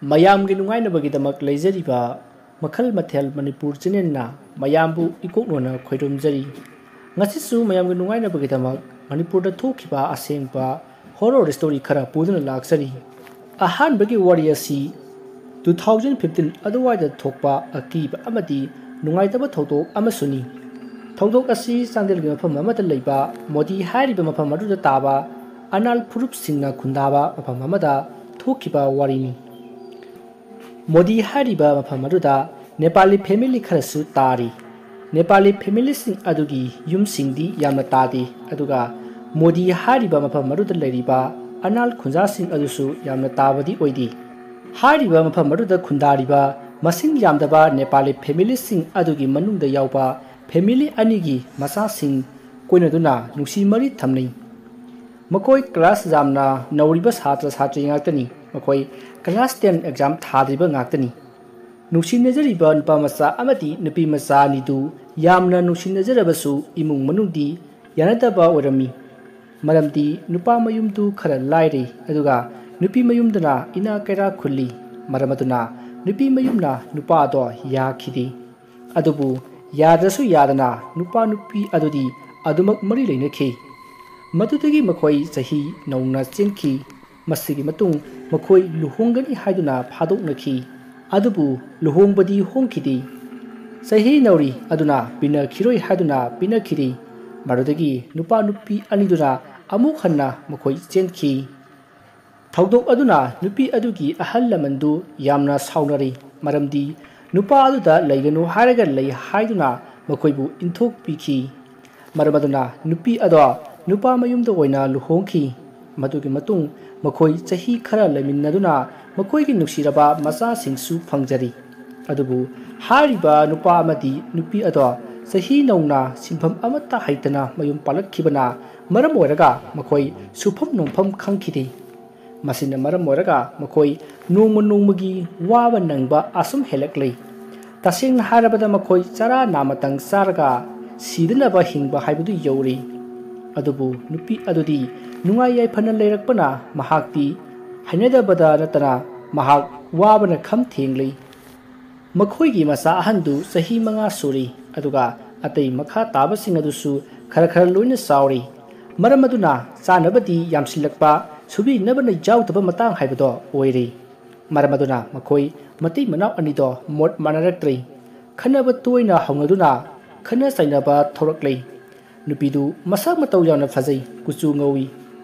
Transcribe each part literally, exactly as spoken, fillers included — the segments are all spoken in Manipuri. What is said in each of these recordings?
ꯃꯌꯥꯝꯒꯤ ꯅꯨꯡꯉꯥꯏꯅꯕꯒꯤꯗꯃꯛ ꯂꯩꯖꯔꯤꯕ ꯃꯈꯜ ꯃꯊꯦꯜ ꯃꯅꯤꯄꯨꯔ ꯆꯦꯅꯦꯜꯅ ꯃꯌꯥꯝꯕꯨ ꯏꯀꯣꯛꯅꯣꯅ ꯈꯣꯏꯔꯨꯝꯖꯔꯤ꯫ ꯉꯁꯤꯁꯨ ꯃꯌꯥꯝꯒꯤ ꯅꯨꯡꯉꯥꯏꯅꯕꯒꯤꯗꯃꯛ ꯃꯅꯤꯄꯨꯔꯗ ꯊꯣꯛꯈꯤꯕ ꯑꯁꯦꯡꯕ ꯍꯣꯔꯣꯔ ꯁ꯭ꯇꯣꯔꯤ ꯈꯔ ꯄꯨꯗꯨꯅ ꯂꯥꯛꯆꯔꯤ꯫ ꯑꯍꯥꯟꯕꯒꯤ ꯋꯥꯔꯤ ꯑꯁꯤ ꯇꯨ ꯊꯥꯎꯖꯟ ꯐꯤꯐꯇꯤꯟ ꯑꯗꯨꯋꯥꯏꯗ ꯊꯣꯛꯄ ꯑꯀꯤꯕ ꯑꯃꯗꯤ ꯅꯨꯡꯉꯥꯏꯇꯕ ꯊꯧꯗꯣꯛ ꯑꯃꯁꯨꯅꯤ꯫ ꯊꯧꯗꯣꯛ ꯑꯁꯤ ꯆꯥꯟꯗꯦꯜꯒꯤ ꯃꯐꯝ ꯑꯃꯗ ꯂꯩꯕ ꯃꯣꯗꯤ ꯍꯥꯏꯔꯤꯕ ꯃꯐꯝ ꯑꯗꯨꯗ ꯇꯥꯕ ꯑꯅꯥꯜ ꯐꯨꯔꯨꯞꯁꯤꯡꯅ ꯈꯨꯟꯗꯥꯕ ꯃꯐꯝ ꯑꯃꯗ ꯊꯣꯛꯈꯤꯕ ꯋꯥꯔꯤꯅꯤ꯫ ꯃꯣꯗꯤ ꯍꯥꯏꯔꯤꯕ ꯃꯐꯝ ꯑꯗꯨꯗ ꯅꯦꯄꯥꯂꯤ ꯐꯦꯃꯤꯂꯤ ꯈꯔꯁꯨ ꯇꯥꯔꯤ꯫ ꯅꯦꯄꯥꯂꯤ ꯐꯦꯃꯤꯂꯤꯁꯤꯡ ꯑꯗꯨꯒꯤ ꯌꯨꯝꯁꯤꯡꯗꯤ ꯌꯥꯝꯅ ꯇꯥꯗꯦ, ꯑꯗꯨꯒ ꯃꯣꯗꯤ ꯍꯥꯏꯔꯤꯕ ꯃꯐꯝ ꯑꯗꯨꯗ ꯂꯩꯔꯤꯕ ꯑꯅꯥꯜ ꯈꯨꯟꯖꯥꯁꯤꯡ ꯑꯗꯨꯁꯨ ꯌꯥꯝꯅ ꯇꯥꯕꯗꯤ ꯑꯣꯏꯗꯦ꯫ ꯍꯥꯏꯔꯤꯕ ꯃꯐꯝ ꯑꯗꯨꯗ ꯈꯨꯟꯗꯥꯔꯤꯕ ꯃꯁꯤꯡ ꯌꯥꯝꯗꯕ ꯅꯦꯄꯥꯂꯤ ꯐꯦꯃꯤꯂꯤꯁꯤꯡ ꯑꯗꯨꯒꯤ ꯃꯅꯨꯡꯗ ꯌꯥꯎꯕ ꯐꯦꯃꯤꯂꯤ ꯑꯅꯤꯒꯤ ꯃꯆꯥꯁꯤꯡ ꯀꯣꯏꯅꯗꯨꯅ ꯅꯨꯡꯁꯤ ꯃꯔꯤ ꯊꯝꯅꯩ꯫ ꯃꯈꯣꯏ ꯀ꯭ꯂꯥꯁ ꯌꯥꯝꯅ ꯅꯧꯔꯤꯕ ꯁꯥꯇ꯭ꯔ ꯁꯥꯇ꯭ꯔꯤ ꯉꯥꯛꯇꯅꯤ꯫ ꯃꯈꯣꯏ ꯀ꯭ꯂꯥꯁ ꯇꯦꯟ ꯑꯦꯛꯖꯥꯝ ꯊꯥꯗ꯭ꯔꯤꯕ ꯉꯥꯛꯇꯅꯤ꯫ ꯅꯨꯡꯁꯤꯅꯖꯔꯤꯕ ꯅꯨꯄꯥ ꯃꯆꯥ ꯑꯃꯗꯤ ꯅꯨꯄꯤ ꯃꯆꯥ ꯑꯅꯤꯗꯨ ꯌꯥꯝꯅ ꯅꯨꯡꯁꯤꯅꯖꯔꯕꯁꯨ ꯏꯃꯨꯡ ꯃꯅꯨꯡꯗꯤ ꯌꯥꯅꯗꯕ ꯑꯣꯏꯔꯝꯃꯤ꯫ ꯃꯔꯝꯗꯤ ꯅꯨꯄꯥ ꯃꯌꯨꯝꯗꯨ ꯈꯔ ꯂꯥꯏꯔꯤ, ꯑꯗꯨꯒ ꯅꯨꯄꯤ ꯃꯌꯨꯝꯗꯨꯅ ꯏꯅꯥ ꯀꯩꯔꯥ ꯈꯨꯜꯂꯤ꯫ ꯃꯔꯝ ꯑꯗꯨꯅ ꯅꯨꯄꯤ ꯃꯌꯨꯝꯅ ꯅꯨꯄꯥ ꯑꯗꯣ ꯌꯥꯈꯤꯗꯦ꯫ ꯑꯗꯨꯕꯨ ꯌꯥꯗ꯭ꯔꯁꯨ ꯌꯥꯗꯅ ꯅꯨꯄꯥ ꯅꯨꯄꯤ ꯑꯗꯨꯗꯤ ꯑꯗꯨꯃꯛ ꯃꯔꯤ ꯂꯩꯅꯈꯤ꯫ ꯃꯗꯨꯗꯒꯤ ꯃꯈꯣꯏ ꯆꯍꯤ ꯅꯧꯅ ꯆꯦꯟꯈꯤ꯫ ꯃꯁꯤꯒꯤ ꯃꯇꯨꯡ ꯃꯈꯣꯏ ꯂꯨꯍꯣꯡꯒꯅꯤ ꯍꯥꯏꯗꯨꯅ ꯐꯥꯗꯣꯛꯅꯈꯤ꯫ ꯑꯗꯨꯕꯨ ꯂꯨꯍꯣꯡꯕꯗꯤ ꯍꯣꯡꯈꯤꯗꯦ꯫ ꯆꯍꯤ ꯅꯧꯔꯤ ꯑꯗꯨꯅ ꯄꯤꯅꯈꯤꯔꯣꯏ ꯍꯥꯏꯗꯨꯅ ꯄꯤꯅꯈꯤꯗꯦ꯫ ꯃꯗꯨꯗꯒꯤ ꯅꯨꯄꯥ ꯅꯨꯄꯤ ꯑꯅꯤꯗꯨꯅ ꯑꯃꯨꯛ ꯍꯟꯅ ꯃꯈꯣꯏ ꯆꯦꯟꯈꯤ꯫ ꯊꯧꯗꯣꯛ ꯑꯗꯨꯅ ꯅꯨꯄꯤ ꯑꯗꯨꯒꯤ ꯑꯍꯜ ꯂꯃꯟꯗꯨ ꯌꯥꯝꯅ ꯁꯥꯎꯅꯔꯤ, ꯃꯔꯝꯗꯤ ꯅꯨꯄꯥ ꯑꯗꯨꯗ ꯂꯩꯒꯅꯨ ꯍꯥꯏꯔꯒ ꯂꯩ ꯍꯥꯏꯗꯨꯅ ꯃꯈꯣꯏꯕꯨ ꯏꯟꯊꯣꯛꯄꯤꯈꯤ꯫ ꯃꯔꯝ ꯑꯗꯨꯅ ꯅꯨꯄꯤ ꯑꯗꯣ ꯅꯨꯄꯥ ꯃꯌꯨꯝꯗ ꯑꯣꯏꯅ ꯂꯨꯍꯣꯡꯈꯤ꯫ ꯃꯗꯨꯒꯤ ꯃꯇꯨꯡ ꯃꯈꯣꯏ ꯆꯍꯤ ꯈꯔ ꯂꯩꯃꯤꯟꯅꯗꯨꯅ ꯃꯈꯣꯏꯒꯤ ꯅꯨꯡꯁꯤꯔꯕ ꯃꯆꯥꯁꯤꯡꯁꯨ ꯐꯪꯖꯔꯤ꯫ ꯑꯗꯨꯕꯨ ꯍꯥꯏꯔꯤꯕ ꯅꯨꯄꯥ ꯑꯃꯗꯤ ꯅꯨꯄꯤ ꯑꯗꯣ ꯆꯍꯤ ꯅꯧꯅ ꯁꯤꯟꯐꯝ ꯑꯃꯠꯇ ꯍꯩꯇꯅ ꯃꯌꯨꯝ ꯄꯥꯜꯂꯛꯈꯤꯕꯅ ꯃꯔꯝ ꯑꯣꯏꯔꯒ ꯃꯈꯣꯏ ꯁꯨꯐꯝ ꯅꯣꯝꯐꯝ ꯈꯪꯈꯤꯗꯦ꯫ ꯃꯁꯤꯅ ꯃꯔꯝ ꯑꯣꯏꯔꯒ ꯃꯈꯣꯏ ꯅꯣꯡꯃ ꯅꯣꯡꯃꯒꯤ ꯋꯥꯕ ꯅꯪꯕ ꯑꯁꯨꯝ ꯍꯦꯜꯂꯛꯂꯤ꯫ ꯇꯁꯦꯡꯅ ꯍꯥꯏꯔꯕꯗ ꯃꯈꯣꯏ ꯆꯔꯥ ꯅꯥꯃꯇꯪ ꯆꯥꯔꯒ ꯁꯤꯗꯅꯕ ꯍꯤꯡꯕ ꯍꯥꯏꯕꯗꯨ ꯌꯧꯔꯤ꯫ ꯑꯗꯨꯕꯨ ꯅꯨꯄꯤ ꯑꯗꯨꯗꯤ ꯅꯨꯡꯉꯥꯏ ꯌꯥꯏꯐꯅ ꯂꯩꯔꯛꯄꯅ ꯃꯍꯥꯛꯇꯤ ꯍꯩꯅꯗꯕꯗ ꯅꯠꯇꯅ ꯃꯍꯥꯛ ꯋꯥꯕꯅ ꯈꯝ ꯊꯦꯡꯂꯤ꯫ ꯃꯈꯣꯏꯒꯤ ꯃꯆꯥ ꯑꯍꯟꯗꯨ ꯆꯍꯤ ꯃꯉꯥ ꯁꯨꯔꯤ, ꯑꯗꯨꯒ ꯑꯇꯩ ꯃꯈꯥ ꯇꯥꯕꯁꯤꯡ ꯑꯗꯨꯁꯨ ꯈꯔ ꯈꯔ ꯂꯣꯏꯅ ꯆꯥꯎꯔꯤ꯫ ꯃꯔꯝ ꯑꯗꯨꯅ ꯆꯥꯅꯕꯗꯤ ꯌꯥꯝꯁꯤꯜꯂꯛꯄ, ꯁꯨꯕꯤꯅꯕꯅ ꯌꯥꯎꯗꯕ ꯃꯇꯥꯡ ꯍꯥꯏꯕꯗꯣ ꯑꯣꯏꯔꯤ꯫ ꯃꯔꯝ ꯑꯗꯨꯅ ꯃꯈꯣꯏ ꯃꯇꯩ ꯃꯅꯥꯎ ꯑꯅꯤꯗꯣ ꯃꯣꯠ ꯃꯥꯟꯅꯔꯛꯇ꯭ꯔꯦ꯫ ꯈꯟꯅꯕ ꯇꯣꯏꯅ ꯍꯧꯅꯗꯨꯅ ꯈꯠꯅ ꯆꯩꯅꯕ ꯊꯣꯔꯛꯂꯦ꯫ ꯅꯨꯄꯤꯗꯨ ꯃꯁꯛ ꯃꯇꯧ ꯌꯥꯝꯅ ꯐꯖꯩ, ꯀꯨꯆꯨ ꯉꯧꯏ꯫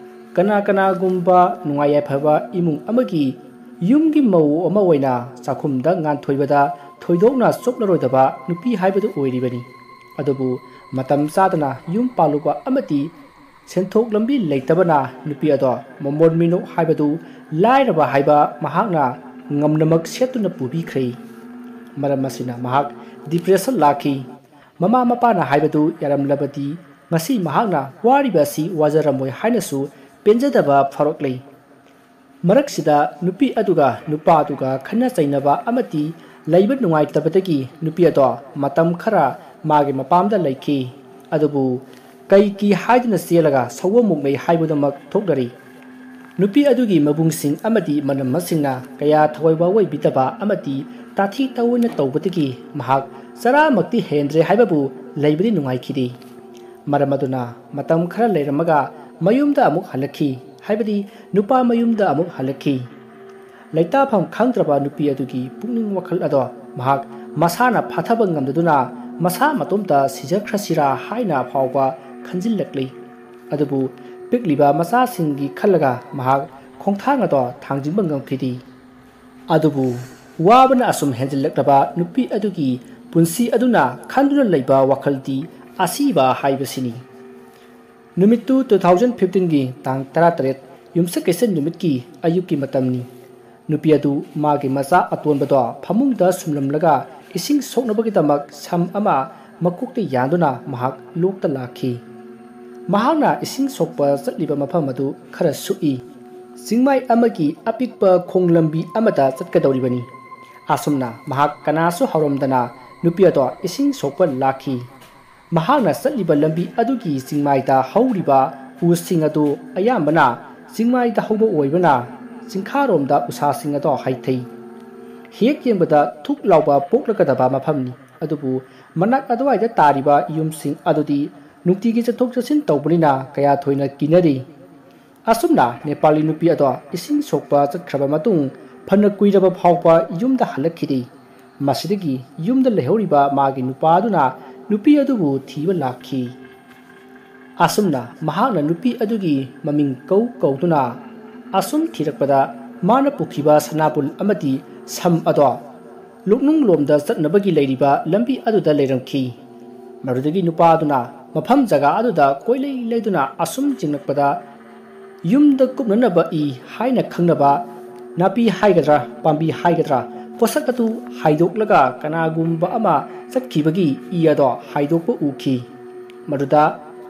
ꯀꯅꯥ ꯀꯅꯥꯒꯨꯝꯕ ꯅꯨꯡꯉꯥꯏ ꯌꯥꯏꯐꯕ ꯏꯃꯨꯡ ꯑꯃꯒꯤ ꯌꯨꯝꯒꯤ ꯃꯧ ꯑꯃ ꯑꯣꯏꯅ ꯆꯥꯛꯈꯨꯝꯗ ꯉꯥꯟꯊꯣꯏꯕꯗ ꯊꯣꯏꯗꯣꯛꯅ ꯆꯣꯞꯂꯔꯣꯏꯗꯕ ꯅꯨꯄꯤ ꯍꯥꯏꯕꯗꯨ ꯑꯣꯏꯔꯤꯕꯅꯤ꯫ ꯑꯗꯨꯕꯨ ꯃꯇꯝ ꯆꯥꯗꯅ ꯌꯨꯝ ꯄꯥꯜꯂꯨꯕ ꯑꯃꯗꯤ ꯁꯦꯟꯊꯣꯛ ꯂꯝꯕꯤ ꯂꯩꯇꯕꯅ ꯅꯨꯄꯤ ꯑꯗꯣ ꯃꯃꯣꯟ ꯃꯤꯅꯣꯛ ꯍꯥꯏꯕꯗꯨ ꯂꯥꯏꯔꯕ ꯍꯥꯏꯕ ꯃꯍꯥꯛꯅ ꯉꯝꯅꯃꯛ ꯁꯦꯠꯇꯨꯅ ꯄꯨꯕꯤꯈ꯭ꯔꯦ꯫ ꯃꯔꯝ ꯑꯁꯤꯅ ꯃꯍꯥꯛ ꯗꯤꯄ꯭ꯔꯦꯁꯟ ꯂꯥꯛꯈꯤ꯫ ꯃꯃꯥ ꯃꯄꯥꯅ ꯍꯥꯏꯕꯗꯨ ꯌꯥꯔꯝꯂꯕꯗꯤ ꯉꯁꯤ ꯃꯍꯥꯛꯅ ꯋꯥꯔꯤꯕ ꯑꯁꯤ ꯋꯥꯖꯔꯝꯃꯣꯏ ꯍꯥꯏꯅꯁꯨ ꯄꯦꯟꯖꯗꯕ ꯐꯥꯎꯔꯛꯂꯤ꯫ ꯃꯔꯛꯁꯤꯗ ꯅꯨꯄꯤ ꯑꯗꯨꯒ ꯅꯨꯄꯥꯗꯨꯒ ꯈꯠꯅ ꯆꯩꯅꯕ ꯑꯃꯗꯤ ꯂꯩꯕ ꯅꯨꯡꯉꯥꯏꯇꯕꯗꯒꯤ ꯅꯨꯄꯤ ꯑꯗꯣ ꯃꯇꯝ ꯈꯔ ꯃꯥꯒꯤ ꯃꯄꯥꯝꯗ ꯂꯩꯈꯤ꯫ ꯑꯗꯨꯕꯨ ꯀꯩꯒꯤ ꯍꯥꯏꯗꯨꯅ ꯆꯦꯜꯂꯒ ꯁꯑꯣꯝ ꯃꯨꯛꯅꯩ ꯍꯥꯏꯕꯗꯨꯃꯛ ꯊꯣꯛꯅꯔꯤ꯫ ꯅꯨꯄꯤ ꯑꯗꯨꯒꯤ ꯃꯕꯨꯡꯁꯤꯡ ꯑꯃꯗꯤ ꯃꯅꯝꯃꯁꯤꯡꯅ ꯀꯌꯥ ꯊꯋꯥꯏ ꯋꯥꯑꯣꯏꯕꯤꯗꯕ ꯑꯃꯗꯤ ꯇꯥꯊꯤ ꯇꯥꯑꯣꯏꯅ ꯇꯧꯕꯗꯒꯤ ꯃꯍꯥꯛ ꯆꯔꯥꯃꯛꯇꯤ ꯍꯦꯟꯗ꯭ꯔꯦ ꯍꯥꯏꯕꯕꯨ ꯂꯩꯕꯗꯤ ꯅꯨꯡꯉꯥꯏꯈꯤꯗꯦ꯫ ꯃꯔꯝ ꯑꯗꯨꯅ ꯃꯇꯝ ꯈꯔ ꯂꯩꯔꯝꯃꯒ ꯃꯌꯨꯝꯗ ꯑꯃꯨꯛ ꯍꯜꯂꯛꯈꯤ, ꯍꯥꯏꯕꯗꯤ ꯅꯨꯄꯥ ꯃꯌꯨꯝꯗ ꯑꯃꯨꯛ ꯍꯜꯂꯛꯈꯤ꯫ ꯂꯩꯇꯥꯐꯝ ꯈꯪꯗ꯭ꯔꯕ ꯅꯨꯄꯤ ꯑꯗꯨꯒꯤ ꯄꯨꯛꯅꯤꯡ ꯋꯥꯈꯜ ꯑꯗꯣ ꯃꯍꯥꯛ ꯃꯁꯥꯅ ꯐꯥꯊꯕ ꯉꯝꯗꯗꯨꯅ ꯃꯁꯥ ꯃꯇꯣꯝꯇ ꯁꯤꯖꯈ꯭ꯔꯁꯤꯔꯥ ꯍꯥꯏꯅ ꯐꯥꯎꯕ ꯈꯟꯖꯤꯜꯂꯛꯂꯤ꯫ ꯑꯗꯨꯕꯨ ꯄꯤꯛꯂꯤꯕ ꯃꯆꯥꯁꯤꯡꯒꯤ ꯈꯜꯂꯒ ꯃꯍꯥꯛ ꯈꯣꯡꯊꯥꯡ ꯑꯗꯣ ꯊꯥꯡꯖꯤꯟꯕ ꯉꯝꯈꯤꯗꯦ꯫ ꯑꯗꯨꯕꯨ ꯋꯥꯕꯅ ꯑꯁꯨꯝ ꯍꯦꯟꯖꯤꯜꯂꯛꯂꯕ ꯅꯨꯄꯤ ꯑꯗꯨꯒꯤ ꯄꯨꯟꯁꯤ ꯑꯗꯨꯅ ꯈꯟꯗꯨꯅ ꯂꯩꯕ ꯋꯥꯈꯜꯗꯤ ꯑꯁꯤꯕ ꯍꯥꯏꯕꯁꯤꯅꯤ꯫ ꯅꯨꯃꯤꯠꯇꯨ two thousand fifteen ꯒꯤ ꯇꯥꯡ ꯇꯔꯥꯇꯔꯦꯠ, ꯌꯨꯝꯁꯀꯩꯁ ꯅꯨꯃꯤꯠꯀꯤ ꯑꯌꯨꯛꯀꯤ ꯃꯇꯝꯅꯤ꯫ ꯅꯨꯄꯤ ꯑꯗꯨ ꯃꯥꯒꯤ ꯃꯆꯥ ꯑꯇꯣꯟꯕꯗꯣ ꯐꯃꯨꯡꯗ ꯁꯨꯝꯂꯝꯂꯒ ꯏꯁꯤꯡ ꯁꯣꯛꯅꯕꯒꯤꯗꯃꯛ ꯁꯝ ꯑꯃ ꯃꯀꯣꯛꯇ ꯌꯥꯟꯗꯨꯅ ꯃꯍꯥꯛ ꯂꯣꯛꯇ ꯂꯥꯛꯈꯤ꯫ ꯃꯍꯥꯛꯅ ꯏꯁꯤꯡ ꯁꯣꯛꯄ ꯆꯠꯂꯤꯕ ꯃꯐꯝ ꯑꯗꯨ ꯈꯔ ꯁꯨꯛꯏ꯫ ꯆꯤꯡꯃꯥꯏ ꯑꯃꯒꯤ ꯑꯄꯤꯛꯄ ꯈꯣꯡ ꯂꯝꯕꯤ ꯑꯃꯗ ꯆꯠꯀꯗꯧꯔꯤꯕꯅꯤ꯫ ꯑꯁꯨꯝꯅ ꯃꯍꯥꯛ ꯀꯅꯥꯁꯨ ꯍꯧꯔꯝꯗꯅ ꯅꯨꯄꯤ ꯑꯗꯣ ꯏꯁꯤꯡ ꯁꯣꯛꯄ ꯂꯥꯛꯈꯤ꯫ ꯃꯍꯥꯛꯅ ꯆꯠꯂꯤꯕ ꯂꯝꯕꯤ ꯑꯗꯨꯒꯤ ꯆꯤꯡꯃꯥꯏꯗ ꯍꯧꯔꯤꯕ ꯎꯁꯤꯡ ꯑꯗꯨ ꯑꯌꯥꯝꯕꯅ ꯆꯤꯡꯃꯥꯏꯗ ꯍꯧꯕ ꯑꯣꯏꯕꯅ ꯆꯤꯡꯈꯥꯔꯣꯝꯗ ꯎꯁꯥꯁꯤꯡ ꯑꯗꯣ ꯍꯥꯏꯊꯩ꯫ ꯍꯦꯛ ꯌꯦꯡꯕꯗ ꯊꯨꯛ ꯂꯥꯎꯕ ꯄꯣꯛꯂꯛꯀꯗꯕ ꯃꯐꯝꯅꯤ꯫ ꯑꯗꯨꯕꯨ ꯃꯅꯥꯛ ꯑꯗꯨꯋꯥꯏꯗ ꯇꯥꯔꯤꯕ ꯌꯨꯝꯁꯤꯡ ꯑꯗꯨꯗꯤ ꯅꯨꯡꯇꯤꯒꯤ ꯆꯠꯊꯣꯛ ꯆꯠꯁꯤꯟ ꯇꯧꯕꯅꯤꯅ ꯀꯌꯥ ꯊꯣꯏꯅ ꯀꯤꯅꯗꯦ꯫ ꯑꯁꯨꯝꯅ ꯅꯦꯄꯥꯂꯤ ꯅꯨꯄꯤ ꯑꯗꯣ ꯏꯁꯤꯡ ꯁꯣꯛꯄ ꯆꯠꯈ꯭ꯔꯕ ꯃꯇꯨꯡ ꯐꯅ ꯀꯨꯏꯔꯕ ꯐꯥꯎꯕ ꯌꯨꯝꯗ ꯍꯜꯂꯛꯈꯤꯗꯦ꯫ ꯃꯁꯤꯗꯒꯤ ꯌꯨꯝꯗ ꯂꯩꯍꯧꯔꯤꯕ ꯃꯥꯒꯤ ꯅꯨꯄꯥꯗꯨꯅ ꯅꯨꯄꯤ ꯑꯗꯨꯕꯨ ꯊꯤꯕ ꯂꯥꯛꯈꯤ꯫ ꯑꯁꯨꯝꯅ ꯃꯍꯥꯛꯅ ꯅꯨꯄꯤ ꯑꯗꯨꯒꯤ ꯃꯃꯤꯡ ꯀꯧ ꯀꯧꯗꯨꯅ ꯑꯁꯨꯝ ꯊꯤꯔꯛꯄꯗ ꯃꯥꯅ ꯄꯨꯈꯤꯕ ꯁꯅꯥꯕꯨꯜ ꯑꯃꯗꯤ ꯁꯝ ꯑꯗꯣ ꯂꯣꯛꯅꯨꯡꯂꯣꯝꯗ ꯆꯠꯅꯕꯒꯤ ꯂꯩꯔꯤꯕ ꯂꯝꯕꯤ ꯑꯗꯨꯗ ꯂꯩꯔꯝꯈꯤ꯫ ꯃꯗꯨꯗꯒꯤ ꯅꯨꯄꯥ ꯑꯗꯨꯅ ꯃꯐꯝ ꯖꯒꯥ ꯑꯗꯨꯗ ꯀꯣꯏꯂꯩ ꯂꯩꯗꯨꯅ ꯑꯁꯨꯝ ꯌꯦꯡꯂꯛꯄꯗ ꯌꯨꯝꯗ ꯀꯨꯞꯅꯅꯕ ꯏ ꯍꯥꯏꯅ ꯈꯪꯅꯕ ꯅꯥꯄꯤ ꯍꯥꯏꯒꯗ꯭ꯔꯥ, ꯄꯥꯝꯕꯤ ꯍꯥꯏꯒꯗ꯭ꯔꯥ, ꯄꯣꯠꯁꯛ ꯑꯗꯨ ꯍꯥꯏꯗꯣꯛꯂꯒ ꯀꯅꯥꯒꯨꯝꯕ ꯑꯃ ꯆꯠꯈꯤꯕꯒꯤ ꯏ ꯑꯗꯣ ꯍꯥꯏꯗꯣꯛꯄ ꯎꯈꯤ꯫ ꯃꯗꯨꯗ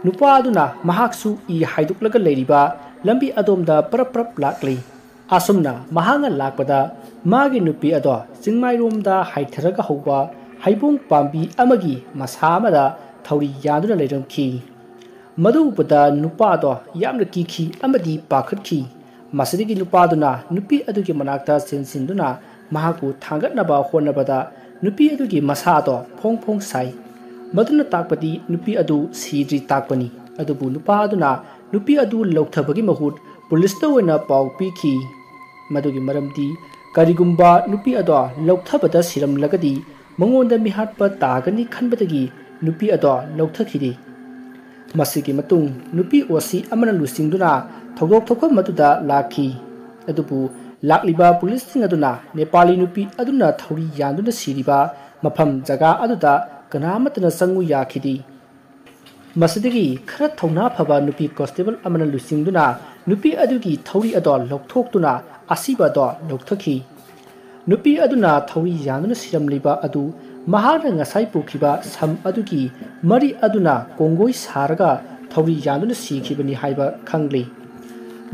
ꯅꯨꯄꯥ ꯑꯗꯨꯅ ꯃꯍꯥꯛꯁꯨ ꯏ ꯍꯥꯏꯗꯣꯛꯂꯒ ꯂꯩꯔꯤꯕ ꯂꯝꯕꯤ ꯑꯗꯣꯝꯗ ꯄꯔꯞ ꯄꯔꯞ ꯂꯥꯛꯂꯤ꯫ ꯑꯁꯨꯝꯅ ꯃꯍꯥꯛꯅ ꯂꯥꯛꯄꯗ ꯃꯥꯒꯤ ꯅꯨꯄꯤ ꯑꯗꯣ ꯆꯤꯡꯃꯥꯏꯔꯣꯝꯗ ꯍꯥꯏꯊꯔꯒ ꯍꯧꯕ ꯍꯩꯕꯣꯡ ꯄꯥꯝꯕꯤ ꯑꯃꯒꯤ ꯃꯁꯥ ꯑꯃꯗ ꯊꯧꯔꯤ ꯌꯥꯟꯗꯨꯅ ꯂꯩꯔꯝꯈꯤ꯫ ꯃꯗꯨ ꯎꯕꯗ ꯅꯨꯄꯥꯗꯣ ꯌꯥꯝꯅ ꯀꯤꯈꯤ ꯑꯃꯗꯤ ꯄꯥꯈꯠꯈꯤ꯫ ꯃꯁꯤꯗꯒꯤ ꯅꯨꯄꯥꯗꯨꯅ ꯅꯨꯄꯤ ꯑꯗꯨꯒꯤ ꯃꯅꯥꯛꯇ ꯆꯦꯟꯁꯤꯟꯗꯨꯅ ꯃꯍꯥꯛꯄꯨ ꯊꯥꯡꯒꯠꯅꯕ ꯍꯣꯠꯅꯕꯗ ꯅꯨꯄꯤ ꯑꯗꯨꯒꯤ ꯃꯁꯥꯗꯣ ꯐꯣꯡ ꯐꯣꯡ ꯁꯥꯏ꯫ ꯃꯗꯨꯅ ꯇꯥꯛꯄꯗꯤ ꯅꯨꯄꯤ ꯑꯗꯨ ꯁꯤꯗ꯭ꯔꯤ ꯇꯥꯛꯄꯅꯤ꯫ ꯑꯗꯨꯕꯨ ꯅꯨꯄꯥ ꯑꯗꯨꯅ ꯅꯨꯄꯤ ꯑꯗꯨ ꯂꯧꯊꯕꯒꯤ ꯃꯍꯨꯠ ꯄꯨꯂꯤꯁꯇ ꯑꯣꯏꯅ ꯄꯥꯎ ꯄꯤꯈꯤ꯫ ꯃꯗꯨꯒꯤ ꯃꯔꯝꯗꯤ ꯀꯔꯤꯒꯨꯝꯕ ꯅꯨꯄꯤ ꯑꯗꯣ ꯂꯧꯊꯕꯗ ꯁꯤꯔꯝꯂꯒꯗꯤ ꯃꯉꯣꯟꯗ ꯃꯤꯍꯥꯠꯄ ꯇꯥꯒꯅꯤ ꯈꯟꯕꯗꯒꯤ ꯅꯨꯄꯤ ꯑꯗꯣ ꯂꯧꯊꯈꯤꯗꯦ꯫ ꯃꯁꯤꯒꯤ ꯃꯇꯨꯡ ꯅꯨꯄꯤ ꯑꯣꯁꯤ ꯑꯃꯅ ꯂꯨꯆꯤꯡꯗꯨꯅ ꯊꯧꯗꯣꯛ ꯊꯣꯛꯐꯝ ꯑꯗꯨꯗ ꯂꯥꯛꯈꯤ꯫ ꯑꯗꯨꯕꯨ ꯂꯥꯛꯂꯤꯕ ꯄꯨꯂꯤꯁꯁꯤꯡ ꯑꯗꯨꯅ ꯅꯦꯄꯥꯂꯤ ꯅꯨꯄꯤ ꯑꯗꯨꯅ ꯊꯧꯔꯤ ꯌꯥꯟꯗꯨꯅ ꯁꯤꯔꯤꯕ ꯃꯐꯝ ꯖꯒꯥ ꯑꯗꯨꯗ ꯀꯅꯥꯃꯠꯇꯅ ꯆꯪꯉꯨ ꯌꯥꯈꯤꯗꯦ꯫ ꯃꯁꯤꯗꯒꯤ ꯈꯔ ꯊꯧꯅꯥ ꯐꯕ ꯅꯨꯄꯤ ꯀꯣꯟꯁꯇꯦꯕꯜ ꯑꯃꯅ ꯂꯨꯆꯤꯡꯗꯨꯅ ꯅꯨꯄꯤ ꯑꯗꯨꯒꯤ ꯊꯧꯔꯤ ꯑꯗꯣ ꯂꯧꯊꯣꯛꯇꯨꯅ ꯑꯁꯤꯕ ꯑꯗꯣ ꯂꯧꯊꯈꯤ꯫ ꯅꯨꯄꯤ ꯑꯗꯨꯅ ꯊꯧꯔꯤ ꯌꯥꯟꯗꯨꯅ ꯁꯤꯔꯝꯂꯤꯕ ꯑꯗꯨ ꯃꯍꯥꯛꯅ ꯉꯁꯥꯏ ꯄꯨꯈꯤꯕ ꯁꯝ ꯑꯗꯨꯒꯤ ꯃꯔꯤ ꯑꯗꯨꯅ ꯀꯣꯡꯒꯣꯏ ꯁꯥꯔꯒ ꯊꯧꯔꯤ ꯌꯥꯟꯗꯨꯅ ꯁꯤꯈꯤꯕꯅꯤ ꯍꯥꯏꯕ ꯈꯪꯂꯤ꯫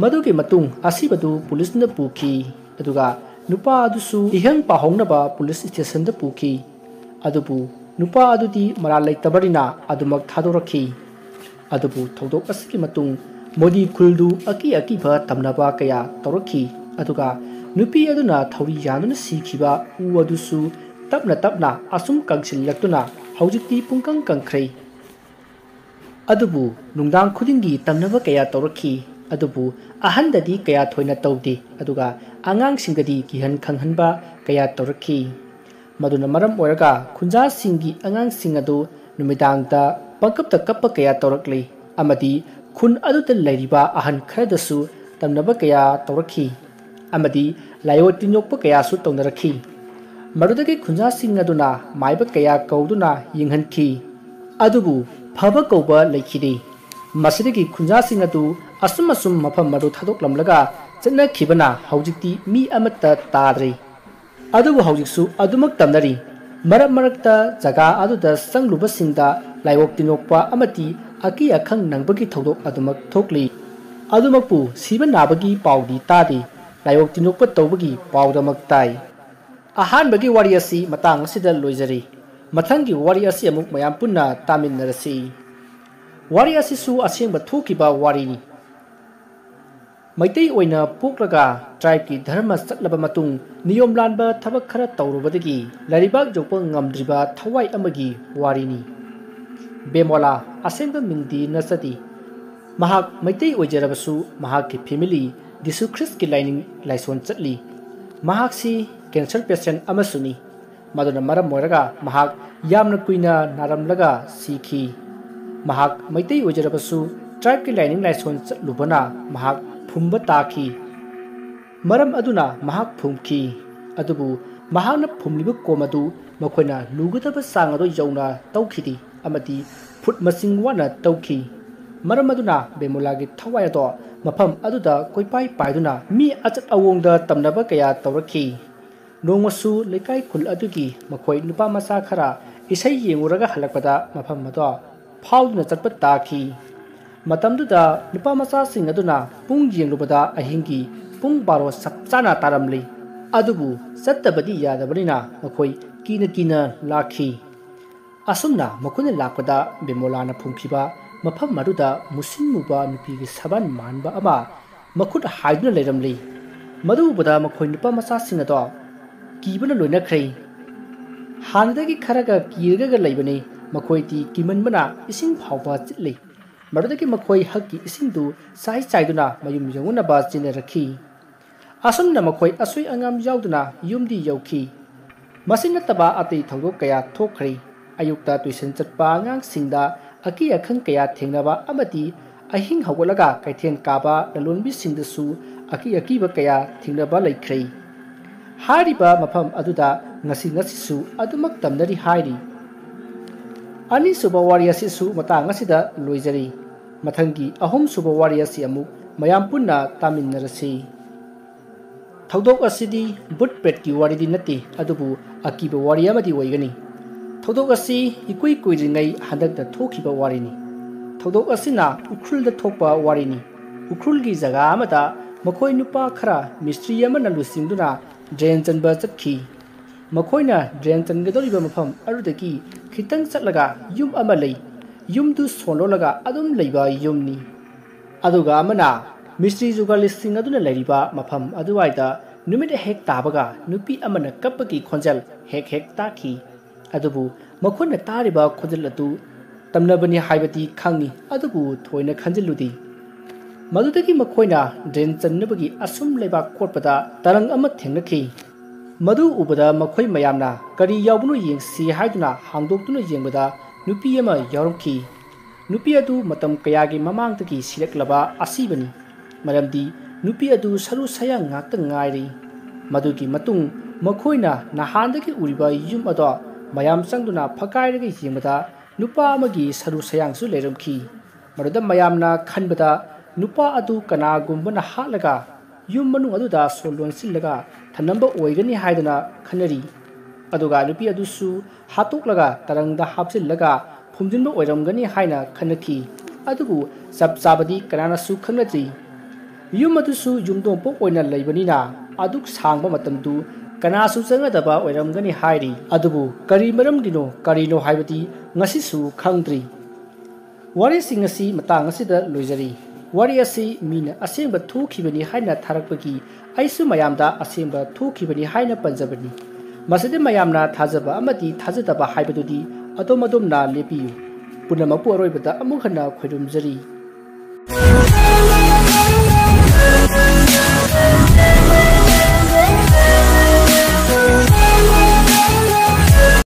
ꯃꯗꯨꯒꯤ ꯃꯇꯨꯡ ꯑꯁꯤꯕꯗꯨ ꯄꯨꯂꯤꯁꯅ ꯄꯨꯈꯤ꯫ ꯑꯗꯨꯒ ꯅꯨꯄꯥ ꯑꯗꯨꯁꯨ ꯏꯍꯪ ꯄꯥꯍꯧꯅꯕ ꯄꯨꯂꯤꯁ ꯁ꯭ꯇꯦꯁꯟꯗ ꯄꯨꯈꯤ꯫ ꯑꯗꯨꯕꯨ ꯅꯨꯄꯥ ꯑꯗꯨꯗꯤ ꯃꯔꯥꯜ ꯂꯩꯇꯕꯅꯤꯅ ꯑꯗꯨꯃꯛ ꯊꯥꯗꯣꯔꯛꯈꯤ꯫ ꯑꯗꯨꯕꯨ ꯊꯧꯗꯣꯛ ꯑꯁꯤꯒꯤ ꯃꯇꯨꯡ ꯃꯣꯗꯤ ꯈꯨꯜꯗꯨ ꯑꯀꯤ ꯑꯀꯤꯕ ꯇꯝꯅꯕ ꯀꯌꯥ ꯇꯧꯔꯛꯈꯤ꯫ ꯑꯗꯨꯒ ꯅꯨꯄꯤ ꯑꯗꯨꯅ ꯊꯧꯔꯤ ꯌꯥꯟꯗꯨꯅ ꯁꯤꯈꯤꯕ ꯎ ꯑꯗꯨꯁꯨ ꯇꯞꯅ ꯇꯞꯅ ꯑꯁꯨꯝ ꯀꯪꯁꯤꯜꯂꯛꯇꯨꯅ ꯍꯧꯖꯤꯛꯇꯤ ꯄꯨꯡꯀꯪ ꯀꯪꯈ꯭ꯔꯦ꯫ ꯑꯗꯨꯕꯨ ꯅꯨꯡꯗꯥꯡ ꯈꯨꯗꯤꯡꯒꯤ ꯇꯝꯅꯕ ꯀꯌꯥ ꯇꯧꯔꯛꯈꯤ꯫ ꯑꯗꯨꯕꯨ ꯑꯍꯟꯗꯗꯤ ꯀꯌꯥ ꯊꯣꯏꯅ ꯇꯧꯗꯦ꯫ ꯑꯗꯨꯒ ꯑꯉꯥꯡꯁꯤꯡꯗꯗꯤ ꯀꯤꯍꯟ ꯈꯪꯍꯟꯕ ꯀꯌꯥ ꯇꯧꯔꯛꯈꯤ꯫ ꯃꯗꯨꯅ ꯃꯔꯝ ꯑꯣꯏꯔꯒ ꯈꯨꯟꯖꯥꯁꯤꯡꯒꯤ ꯑꯉꯥꯡꯁꯤꯡ ꯑꯗꯨ ꯅꯨꯃꯤꯗꯥꯡꯗ ꯄꯪꯀꯞꯇ ꯀꯞꯄ ꯀꯌꯥ ꯇꯧꯔꯛꯂꯤ꯫ ꯑꯃꯗꯤ ꯈꯨꯟ ꯑꯗꯨꯗ ꯂꯩꯔꯤꯕ ꯑꯍꯟ ꯈꯔꯗꯁꯨ ꯇꯝꯅꯕ ꯀꯌꯥ ꯇꯧꯔꯛꯈꯤ꯫ ꯑꯃꯗꯤ ꯂꯥꯏꯑꯣ ꯇꯤꯟꯌꯣꯛꯄ ꯀꯌꯥꯁꯨ ꯇꯧꯅꯔꯛꯈꯤ꯫ ꯃꯗꯨꯗꯒꯤ ꯈꯨꯟꯖꯥꯁꯤꯡ ꯑꯗꯨꯅ ꯃꯥꯏꯕ ꯀꯌꯥ ꯀꯧꯗꯨꯅ ꯌꯦꯡꯍꯟꯈꯤ꯫ ꯑꯗꯨꯕꯨ ꯐꯕ ꯀꯧꯕ ꯂꯩꯈꯤꯗꯦ꯫ ꯃꯁꯤꯗꯒꯤ ꯈꯨꯟꯖꯥꯁꯤꯡ ꯑꯗꯨ ꯑꯁꯨꯝ ꯑꯁꯨꯝ ꯃꯐꯝ ꯑꯗꯨ ꯊꯥꯗꯣꯛꯂꯝꯂꯒ ꯆꯠꯅꯈꯤꯕꯅ ꯍꯧꯖꯤꯛꯇꯤ ꯃꯤ ꯑꯃꯠꯇ ꯇꯥꯗ꯭ꯔꯦ꯫ ꯑꯗꯨꯕꯨ ꯍꯧꯖꯤꯛꯁꯨ ꯑꯗꯨꯃꯛ ꯇꯝꯅꯔꯤ꯫ ꯃꯔꯛ ꯃꯔꯛꯇ ꯖꯒꯥ ꯑꯗꯨꯗ ꯆꯪꯂꯨꯕꯁꯤꯡꯗ ꯂꯥꯏꯑꯣ ꯇꯤꯟꯌꯣꯛꯄ ꯑꯃꯗꯤ ꯑꯀꯤ ꯑꯈꯪ ꯅꯪꯕꯒꯤ ꯊꯧꯗꯣꯛ ꯑꯗꯨꯃꯛ ꯊꯣꯛꯂꯤ꯫ ꯑꯗꯨꯃꯛꯄꯨ ꯁꯤꯕ ꯅꯥꯕꯒꯤ ꯄꯥꯎꯗꯤ ꯇꯥꯗꯦ꯫ ꯂꯥꯏꯑꯣ ꯇꯤꯟꯌꯣꯛꯄ ꯇꯧꯕꯒꯤ ꯄꯥꯎꯗꯃꯛ ꯇꯥꯏ꯫ ꯑꯍꯥꯟꯕꯒꯤ ꯋꯥꯔꯤ ꯑꯁꯤ ꯃꯇꯥꯡ ꯑꯁꯤꯗ ꯂꯣꯏꯖꯔꯤ꯫ ꯃꯊꯪꯒꯤ ꯋꯥꯔꯤ ꯑꯁꯤ ꯑꯃꯨꯛ ꯃꯌꯥꯝ ꯄꯨꯟꯅ ꯇꯥꯃꯤꯟꯅꯔꯁꯤ꯫ ꯋꯥꯔꯤ ꯑꯁꯤꯁꯨ ꯑꯁꯦꯡꯕ ꯊꯣꯛꯈꯤꯕ ꯋꯥꯔꯤꯅꯤ꯫ ꯃꯩꯇꯩ ꯑꯣꯏꯅ ꯄꯣꯛꯂꯒ ꯇ꯭ꯔꯥꯏꯕꯀꯤ ꯙꯔꯃ ꯆꯠꯂꯕ ꯃꯇꯨꯡ ꯅꯤꯌꯣꯝ ꯂꯥꯟꯕ ꯊꯕꯛ ꯈꯔ ꯇꯧꯔꯨꯕꯗꯒꯤ ꯂꯩꯔꯤꯕꯥꯛ ꯌꯧꯕ ꯉꯝꯗ꯭ꯔꯤꯕ ꯊꯋꯥꯏ ꯑꯃꯒꯤ ꯋꯥꯔꯤꯅꯤ꯫ ꯕꯦꯃꯣꯂꯥ, ꯑꯁꯦꯡꯕ ꯃꯤꯡꯗꯤ ꯅꯠꯆꯗꯦ꯫ ꯃꯍꯥꯛ ꯃꯩꯇꯩ ꯑꯣꯏꯖꯔꯕꯁꯨ ꯃꯍꯥꯛꯀꯤ ꯐꯦꯃꯤꯂꯤ ꯖꯤꯁꯨ ꯈ꯭ꯔꯤꯁꯀꯤ ꯂꯥꯏꯅꯤꯡ ꯂꯥꯏꯁꯣꯟ ꯆꯠꯂꯤ꯫ ꯃꯍꯥꯛꯁꯤ ꯀꯦꯟꯁꯔ ꯄꯦꯁꯦꯟ ꯑꯃꯁꯨꯅꯤ꯫ ꯃꯗꯨꯅ ꯃꯔꯝ ꯑꯣꯏꯔꯒ ꯃꯍꯥꯛ ꯌꯥꯝꯅ ꯀꯨꯏꯅ ꯅꯥꯔꯝꯂꯒ ꯁꯤꯈꯤ꯫ ꯃꯍꯥꯛ ꯃꯩꯇꯩ ꯑꯣꯏꯖꯔꯕꯁꯨ ꯇ꯭ꯔꯥꯏꯕꯀꯤ ꯂꯥꯏꯅꯤꯡ ꯂꯥꯏꯁꯣꯟ ꯆꯠꯂꯨꯕꯅ ꯃꯍꯥꯛ ꯐꯨꯝꯕ ꯇꯥꯈꯤ꯫ ꯃꯔꯝ ꯑꯗꯨꯅ ꯃꯍꯥꯛ ꯐꯨꯝꯈꯤ꯫ ꯑꯗꯨꯕꯨ ꯃꯍꯥꯛꯅ ꯐꯨꯝꯂꯤꯕ ꯀꯣꯝ ꯑꯗꯨ ꯃꯈꯣꯏꯅ ꯂꯨꯒꯗꯕ ꯆꯥꯡ ꯑꯗꯨ ꯌꯧꯅ ꯇꯧꯈꯤꯗꯦ ꯑꯃꯗꯤ ꯐꯨꯠ ꯃꯁꯤꯡ ꯋꯥꯠꯅ ꯇꯧꯈꯤ꯫ ꯃꯔꯝ ꯑꯗꯨꯅ ꯕꯦꯃꯨꯂꯥꯒꯤ ꯊꯋꯥꯏ ꯑꯗꯣ ꯃꯐꯝ ꯑꯗꯨꯗ ꯀꯣꯏꯄꯥꯏ ꯄꯥꯏꯗꯨꯅ ꯃꯤ ꯑꯆꯠ ꯑꯋꯣꯡꯗ ꯇꯝꯅꯕ ꯀꯌꯥ ꯇꯧꯔꯛꯈꯤ꯫ ꯅꯣꯡꯃꯁꯨ ꯂꯩꯀꯥꯏ ꯈꯨꯜ ꯑꯗꯨꯒꯤ ꯃꯈꯣꯏ ꯅꯨꯄꯥ ꯃꯆꯥ ꯈꯔ ꯏꯁꯩ ꯌꯦꯡꯉꯨꯔꯒ ꯍꯜꯂꯛꯄꯗ ꯃꯐꯝ ꯑꯗꯣ ꯐꯥꯎꯗꯨꯅ ꯆꯠꯄ ꯇꯥꯈꯤ꯫ ꯃꯇꯝꯗꯨꯗ ꯅꯨꯄꯥ ꯃꯆꯥꯁꯤꯡ ꯑꯗꯨꯅ ꯄꯨꯡ ꯌꯦꯡꯂꯨꯕꯗ ꯑꯍꯤꯡꯒꯤ ꯄꯨꯡ ꯕꯥꯔꯣ ꯆꯞ ꯆꯥꯅ ꯇꯥꯔꯝꯂꯤ꯫ ꯑꯗꯨꯕꯨ ꯆꯠꯇꯕꯗꯤ ꯌꯥꯗꯕꯅꯤꯅ ꯃꯈꯣꯏ ꯀꯤꯅ ꯀꯤꯅ ꯂꯥꯛꯈꯤ꯫ ꯑꯁꯨꯝꯅ ꯃꯈꯣꯏꯅ ꯂꯥꯛꯄꯗ ꯕꯤꯃꯣꯂꯥꯅ ꯐꯨꯝꯈꯤꯕ ꯃꯐꯝ ꯑꯗꯨꯗ ꯃꯨꯁꯤꯟ ꯃꯨꯕ ꯅꯨꯄꯤꯒꯤ ꯁꯕꯥꯟ ꯃꯥꯟꯕ ꯑꯃ ꯃꯈꯨꯠ ꯍꯥꯏꯗꯨꯅ ꯂꯩꯔꯝꯂꯤ꯫ ꯃꯗꯨ ꯎꯕꯗ ꯃꯈꯣꯏ ꯅꯨꯄꯥ ꯃꯆꯥꯁꯤꯡ ꯑꯗꯣ ꯀꯤꯕꯅ ꯂꯣꯏꯅꯈ꯭ꯔꯦ꯫ ꯍꯥꯟꯅꯗꯒꯤ ꯈꯔꯒ ꯀꯤꯔꯒ ꯂꯩꯕꯅꯤ꯫ ꯃꯈꯣꯏꯗꯤ ꯀꯤꯃꯟꯕꯅ ꯏꯁꯤꯡ ꯐꯥꯎꯕ ꯆꯤꯠꯂꯤ꯫ ꯃꯗꯨꯗꯒꯤ ꯃꯈꯣꯏ ꯍꯛꯀꯤ ꯏꯁꯤꯡꯗꯨ ꯆꯥꯏ ꯆꯥꯏꯗꯨꯅ ꯃꯌꯨꯝ ꯌꯧꯅꯅꯕ ꯆꯦꯟꯅꯔꯛꯈꯤ꯫ ꯑꯁꯨꯝꯅ ꯃꯈꯣꯏ ꯑꯁꯣꯏ ꯑꯉꯥꯝ ꯌꯥꯎꯗꯅ ꯌꯨꯝꯗꯤ ꯌꯧꯈꯤ꯫ ꯃꯁꯤ ꯅꯠꯇꯕ ꯑꯇꯩ ꯊꯧꯗꯣꯛ ꯀꯌꯥ ꯊꯣꯛꯈ꯭ꯔꯦ꯫ ꯑꯌꯨꯛꯇ ꯇꯨꯏꯁꯟ ꯆꯠꯄ ꯑꯉꯥꯡꯁꯤꯡꯗ ꯑꯀꯤ ꯑꯈꯪ ꯀꯌꯥ ꯊꯦꯡꯅꯕ ꯑꯃꯗꯤ ꯑꯍꯤꯡ ꯍꯧꯒꯠꯂꯒ ꯀꯩꯊꯦꯜ ꯀꯥꯕ ꯂꯂꯣꯟꯕꯤꯁꯤꯡꯗꯁꯨ ꯑꯀꯤ ꯑꯀꯤꯕ ꯀꯌꯥ ꯊꯦꯡꯅꯕ ꯂꯩꯈ꯭ꯔꯦ꯫ ꯍꯥꯏꯔꯤꯕ ꯃꯐꯝ ꯑꯗꯨꯗ ꯉꯁꯤ ꯉꯁꯤꯁꯨ ꯑꯗꯨꯃꯛ ꯇꯝꯅꯔꯤ ꯍꯥꯏꯔꯤ꯫ ꯑꯅꯤꯁꯨꯕ ꯋꯥꯔꯤ ꯑꯁꯤꯁꯨ ꯃꯇꯥꯡ ꯑꯁꯤꯗ ꯂꯣꯏꯖꯔꯤ꯫ ꯃꯊꯪꯒꯤ ꯑꯍꯨꯝꯁꯨꯕ ꯋꯥꯔꯤ ꯑꯁꯤ ꯑꯃꯨꯛ ꯃꯌꯥꯝ ꯄꯨꯟꯅ ꯇꯥꯃꯤꯟꯅꯔꯁꯤ꯫ ꯊꯧꯗꯣꯛ ꯑꯁꯤꯗꯤ ꯚꯨꯠ ꯄ꯭ꯔꯦꯠꯀꯤ ꯋꯥꯔꯤꯗꯤ ꯅꯠꯇꯦ, ꯑꯗꯨꯕꯨ ꯑꯀꯤꯕ ꯋꯥꯔꯤ ꯑꯃꯗꯤ ꯑꯣꯏꯒꯅꯤ꯫ ꯊꯧꯗꯣꯛ ꯑꯁꯤ ꯏꯀꯨꯏ ꯀꯨꯏꯗ꯭ꯔꯤꯉꯩ ꯍꯟꯗꯛꯇ ꯊꯣꯛꯈꯤꯕ ꯋꯥꯔꯤꯅꯤ꯫ ꯊꯧꯗꯣꯛ ꯑꯁꯤꯅ ꯎꯈ꯭ꯔꯨꯜꯗ ꯊꯣꯛꯄ ꯋꯥꯔꯤꯅꯤ꯫ ꯎꯈ꯭ꯔꯨꯜꯒꯤ ꯖꯒꯥ ꯑꯃꯗ ꯃꯈꯣꯏ ꯅꯨꯄꯥ ꯈꯔ ꯃꯤꯁꯇ꯭ꯔꯤ ꯑꯃꯅ ꯂꯨꯆꯤꯡꯗꯨꯅ ꯗ꯭ꯔꯦꯟ ꯆꯟꯕ ꯆꯠꯈꯤ꯫ ꯃꯈꯣꯏꯅ ꯗ꯭ꯔꯦꯟ ꯆꯟꯒꯗꯧꯔꯤꯕ ꯃꯐꯝ ꯑꯗꯨꯗꯒꯤ ꯈꯤꯇꯪ ꯆꯠꯂꯒ ꯌꯨꯝ ꯑꯃ ꯂꯩ꯫ ꯌꯨꯝꯗꯨ ꯁꯣꯟ ꯂꯣꯜꯂꯒ ꯑꯗꯨꯝ ꯂꯩꯕ ꯌꯨꯝꯅꯤ꯫ ꯑꯗꯨꯒ ꯑꯃꯅ ꯃꯤꯁꯇ꯭ꯔꯤ ꯖꯨꯒꯥꯂꯤꯁꯤꯡ ꯑꯗꯨꯅ ꯂꯩꯔꯤꯕ ꯃꯐꯝ ꯑꯗꯨꯋꯥꯏꯗ ꯅꯨꯃꯤꯠ ꯍꯦꯛ ꯇꯥꯕꯒ ꯅꯨꯄꯤ ꯑꯃꯅ ꯀꯞꯄꯒꯤ ꯈꯣꯟꯖꯦꯜ ꯍꯦꯛ ꯍꯦꯛ ꯇꯥꯈꯤ꯫ ꯑꯗꯨꯕꯨ ꯃꯈꯣꯏꯅ ꯇꯥꯔꯤꯕ ꯈꯣꯟꯖꯦꯜ ꯑꯗꯨ ꯇꯝꯅꯕꯅꯤ ꯍꯥꯏꯕꯗꯤ ꯈꯪꯏ, ꯑꯗꯨꯕꯨ ꯊꯣꯏꯅ ꯈꯟꯖꯤꯜꯂꯨꯗꯦ꯫ ꯃꯗꯨꯗꯒꯤ ꯃꯈꯣꯏꯅ ꯗ꯭ꯔꯦꯟ ꯆꯟꯅꯕꯒꯤ ꯑꯁꯨꯝ ꯂꯩꯕꯥꯛ ꯀꯣꯠꯄꯗ ꯇꯔꯪ ꯑꯃ ꯊꯦꯡꯅꯈꯤ꯫ ꯃꯗꯨ ꯎꯕꯗ ꯃꯈꯣꯏ ꯃꯌꯥꯝꯅ ꯀꯔꯤ ꯌꯥꯎꯕꯅꯣ ꯌꯦꯡꯁꯤ ꯍꯥꯏꯗꯨꯅ ꯍꯥꯡꯗꯣꯛꯇꯨꯅ ꯌꯦꯡꯕꯗ ꯅꯨꯄꯤ ꯑꯃ ꯌꯥꯎꯔꯝꯈꯤ꯫ ꯅꯨꯄꯤ ꯑꯗꯨ ꯃꯇꯝ ꯀꯌꯥꯒꯤ ꯃꯃꯥꯡꯗꯒꯤ ꯁꯤꯔꯛꯂꯕ ꯑꯁꯤꯕꯅꯤ꯫ ꯃꯔꯝꯗꯤ ꯅꯨꯄꯤ ꯑꯗꯨ ꯁꯔꯨ ꯁꯌꯥꯡ ꯉꯥꯛꯇ ꯉꯥꯏꯔꯤ꯫ ꯃꯗꯨꯒꯤ ꯃꯇꯨꯡ ꯃꯈꯣꯏꯅ ꯅꯍꯥꯟꯗꯒꯤ ꯎꯔꯤꯕ ꯌꯨꯝ ꯑꯗꯣ ꯃꯌꯥꯝ ꯆꯪꯗꯨꯅ ꯐꯛꯀꯥꯏꯔꯒ ꯌꯦꯡꯕꯗ ꯅꯨꯄꯥ ꯑꯃꯒꯤ ꯁꯔꯨ ꯁꯌꯥꯡꯁꯨ ꯂꯩꯔꯝꯈꯤ꯫ ꯃꯗꯨꯗ ꯃꯌꯥꯝꯅ ꯈꯟꯕꯗ ꯅꯨꯄꯥ ꯑꯗꯨ ꯀꯅꯥꯒꯨꯝꯕꯅ ꯍꯥꯠꯂꯒ ꯌꯨꯝ ꯃꯅꯨꯡ ꯑꯗꯨꯗ ꯁꯣ ꯂꯣꯟꯁꯤꯜꯂꯒ ꯊꯝꯂꯝꯕ ꯑꯣꯏꯒꯅꯤ ꯍꯥꯏꯗꯨꯅ ꯈꯟꯅꯔꯤ꯫ ꯑꯗꯨꯒ ꯅꯨꯄꯤ ꯑꯗꯨꯁꯨ ꯍꯥꯠꯇꯣꯛꯂꯒ ꯇꯔꯪꯗ ꯍꯥꯞꯆꯤꯜꯂꯒ ꯐꯨꯝꯖꯤꯟꯕ ꯑꯣꯏꯔꯝꯒꯅꯤ ꯍꯥꯏꯅ ꯈꯟꯅꯈꯤ꯫ ꯑꯗꯨꯕꯨ ꯆꯞ ꯆꯥꯕꯗꯤ ꯀꯅꯥꯅꯁꯨ ꯈꯪꯅꯗ꯭ꯔꯤ꯫ ꯌꯨꯝ ꯑꯗꯨꯁꯨ ꯌꯨꯝꯗꯣꯡꯄꯣꯛ ꯑꯣꯏꯅ ꯂꯩꯕꯅꯤꯅ ꯑꯗꯨꯛ ꯁꯥꯡꯕ ꯃꯇꯝꯗꯨ ꯀꯅꯥꯁꯨ ꯆꯪꯒꯗꯕ ꯑꯣꯏꯔꯝꯒꯅꯤ ꯍꯥꯏꯔꯤ꯫ ꯑꯗꯨꯕꯨ ꯀꯔꯤ ꯃꯔꯝꯒꯤꯅꯣ ꯀꯔꯤꯅꯣ ꯍꯥꯏꯕꯗꯤ ꯉꯁꯤꯁꯨ ꯈꯪꯗ꯭ꯔꯤ꯫ ꯋꯥꯔꯤꯁꯤꯡ ꯑꯁꯤ ꯃꯇꯥꯡ ꯑꯁꯤꯗ ꯂꯣꯏꯖꯔꯤ꯫ ꯋꯥꯔꯤ ꯑꯁꯤ ꯃꯤꯅ ꯑꯁꯦꯡꯕ ꯊꯣꯛꯈꯤꯕꯅꯤ ꯍꯥꯏꯅ ꯊꯥꯔꯛꯄꯒꯤ ꯑꯩꯁꯨ ꯃꯌꯥꯝꯗ ꯑꯁꯦꯡꯕ ꯊꯣꯛꯈꯤꯕꯅꯤ ꯍꯥꯏꯅ ꯄꯟꯖꯕꯅꯤ꯫ ꯃꯁꯤꯗ ꯃꯌꯥꯝꯅ ꯊꯥꯖꯕ ꯑꯃꯗꯤ ꯊꯥꯖꯗꯕ ꯍꯥꯏꯕꯗꯨꯗꯤ ꯑꯗꯣꯝ ꯑꯗꯣꯝꯅ ꯂꯦꯞꯄꯤꯌꯨ꯫ ꯄꯨꯝꯅꯃꯛꯄꯨ ꯑꯔꯣꯏꯕꯗ ꯑꯃꯨꯛ ꯍꯟꯅ ꯈꯣꯏꯔꯨꯝꯖꯔꯤ꯫